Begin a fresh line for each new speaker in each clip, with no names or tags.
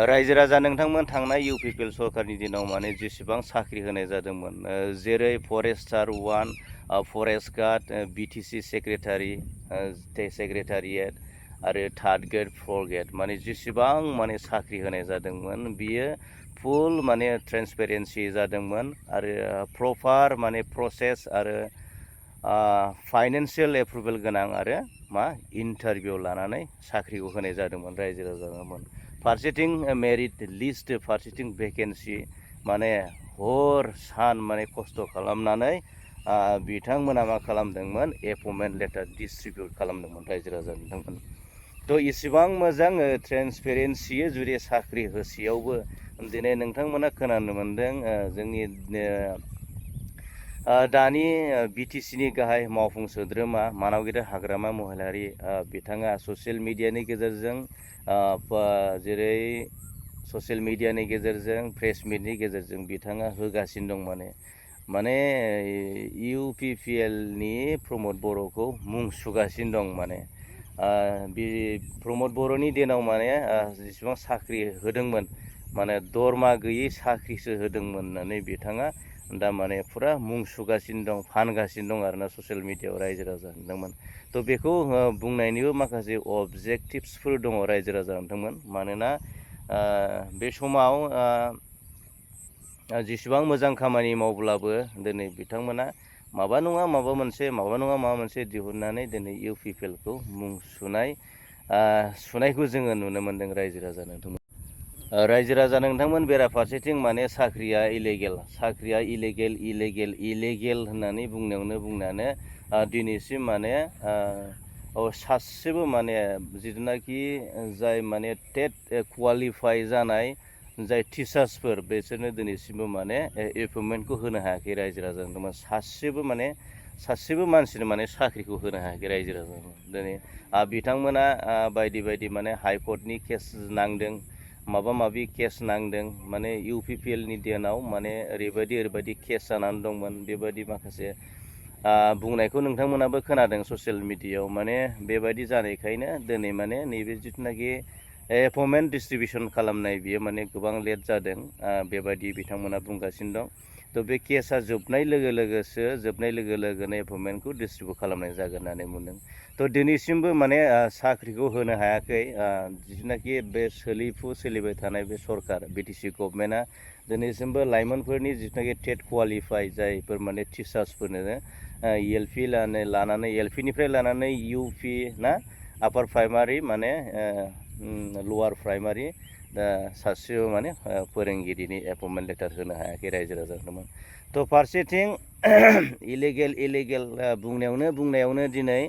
रायजो राजा नोंथांमोन थांनाय इउपिपिएल सरकारनि दिनाव माने जेसेबां साख्रि होनाय जादोंमोन जेरै forester 1 forest guard BTC secretariat आरो थार्ड ग्रेड 4 ग्रेड माने जेसेबां माने साख्रि होनाय जादोंमोन बियो फुल माने ट्रेन्सपेरेन्सि जादोंमोन आरो प्रपार माने प्रसेस आरो फाइनान्सियेल एप्रुभेल गोनां आरो इन्टारभिउ लानानै साख्रिखौ होनाय जादोंमोन रायजो राजामोन। फारसेथिं मेरिट लिस्ट फारसेथिं भेकेन्सि माने हर सान माने खस्थ' खालामनानै बिथांमोना मा खालामदोंमोन एपइन्टमेन्ट लेटार डिस्ट्रिबिउट खालामदोंमोन रायजो राजा नोंथांमोन। थ' इसेबां मोजां ट्रेन्सपेरेन्सियै जुदि साख्रि होसेयावबो दिनै नोंथांमोना खोनानो मोन्दों जोंनि दानि बिटिसिनि गाहाय मावफुं सोद्रोमा मानावगिरि हाग्रामा महिलारि बिथाङा ससियेल मिडियानि गेजेरजों जेरै ससियेल मिडियानि गेजेरजों प्रेस मिटनि गेजेरजों बिथाङा होगासिनो दं माने इउपिपिएलनि प्रमद बर'खौ मुं सुगासिनो दं माने बे प्रमद बर'नि दिनाव माने जेसेबां साख्रि होदोंमोन माने दरमा गैयै साख्रिसो होदोंमोन होननानै बिथाङा दा माने फुरा मुं सुगासिनो दं फानगासिनो दं आरोना ससियेल मिडियायाव रायजो राजा नोंथांमोन। थ' बेखौ बुंनायनिबो माखासे अबजेक्टिभ्सफोर दङ रायजो राजा नोंथांमोन। मानोना बे समाव जेसेबां मोजां खामानि मावब्लाबो दिनै बिथांमोना माबा नङा माबा मोनसे दिहुननानै दिनै इउपिपिएलखौ मुं सुनायखौ जोङो नुनो मोन्दों रायजो राजा नोंथांमोन। रायजो राजा नोंथांमोन बेराफारसेथिं माने साख्रिया इलेगेल होननानै बुंनानै दिनैसिम माने सासेबो माने जिथुनाखि जाय माने टेट क्वालिफाइ जानाय जाय टिचार्सफोर बिसोरनो दिनैसिमबो माने एपइन्टमेन्टखौ होनो हायाखै रायजो राजा नोंथांमोन। सासेबो मानसिनो माने साख्रिखौ होनो हायाखै रायजो राजा दिनै बिथांमोना बायदि माने हाइकर्टनि केस नांदों माबा माबि केस नांदों माने इउपिपिएलनि दिनाव माने ओरैबायदि केस जानानै दंमोन बेबायदि माखासे बुंनायखौ नोंथांमोनाबो खोनादों ससियेल मिडियायाव माने बेबायदि जानायखायनो दिनै माने नैबे जिथुनाखि एपइन्टमेन्ट डिस्ट्रिबिउसन खालामनाय बियो माने गोबां लेट जादों बेबायदि बिथांमोना बुंगासिनो दं। थ' बे केसा जोबनाय लोगो लोगोनो एपइन्टमेन्टखौ डिस्ट्रिबिउट खालामनाय जागोन होननानै बुंदों। थ' दिनैसिमबो माने साख्रिखौ होनो हायाखै जिथुनाखि बे सोलिबाय थानाय बे सरकार बिटिसि गभर्नमेन्टआ दिनैसिमबो लाइमोनफोरनि जिथुनाखि टेट क्वालिफाइ जायफोर माने टिचार्सफोरनो एलपिनिफ्राय लानानै इउपि ना आपार प्राइमारि माने लवार प्राइमारि दा सासेबो माने फोरोंगिरिनि एपइन्टमेन्ट लेटार होनो हायाखै रायजो राजाफोरमोन। थ' फारसेथिं इलेगेल बुंनायावनो दिनै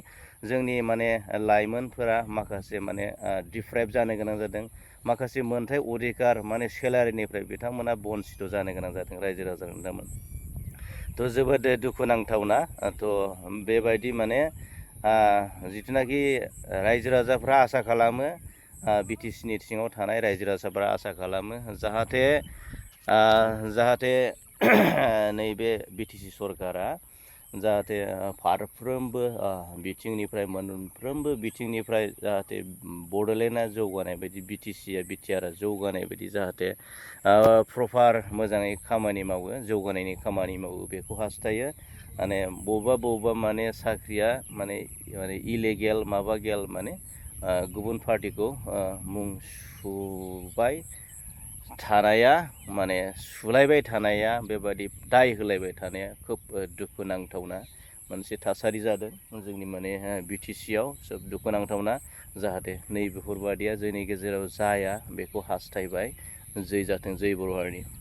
जोंनि माने लाइमोनफोरा माखासे माने डिप्राइभ जानो गोनां जादों माखासे मोनथाय अधिकार माने सेलारिनिफ्राय बिथांमोना बन्सित जानो गोनां जादों रायजो राजा नोंथांमोन। थ' जोबोद दुखुनांथावना थ' बेबायदि माने जिथुनाखि रायजो राजाफ्रा आसा खालामो बिटिसिनि सिङाव थानाय रायजो राजाफ्रा आसा खालामो जाहाथे नैबे बिटिसि सरकारा जाहाथे फारफ्रोमबो बिथिंनिफ्राय जाहाथे बड'लेण्डआ जौगानाय बायदि बिटिआरआ जौगानाय बायदि जाहाथे प्रपार मोजाङै खामानि मावो जौगानायनि खामानि मावो बेखौ हास्थायो। माने बबेबा माने साख्रिया माने इलेगेल माने गुबुन पार्टिखौ मुं सुलायबाय थानाया बेबादि दाय होलायबाय थानाया खोब दुखुनांथावना मोनसे थासारि जादों जोंनि माने बिटिसिआव सोब दुखुनांथावना जाहाथे नैबेफोरबादिया जोंनि गेजेराव जाया बेखौ हास्थायबाय। जै जाथों जै बर' हारिनि।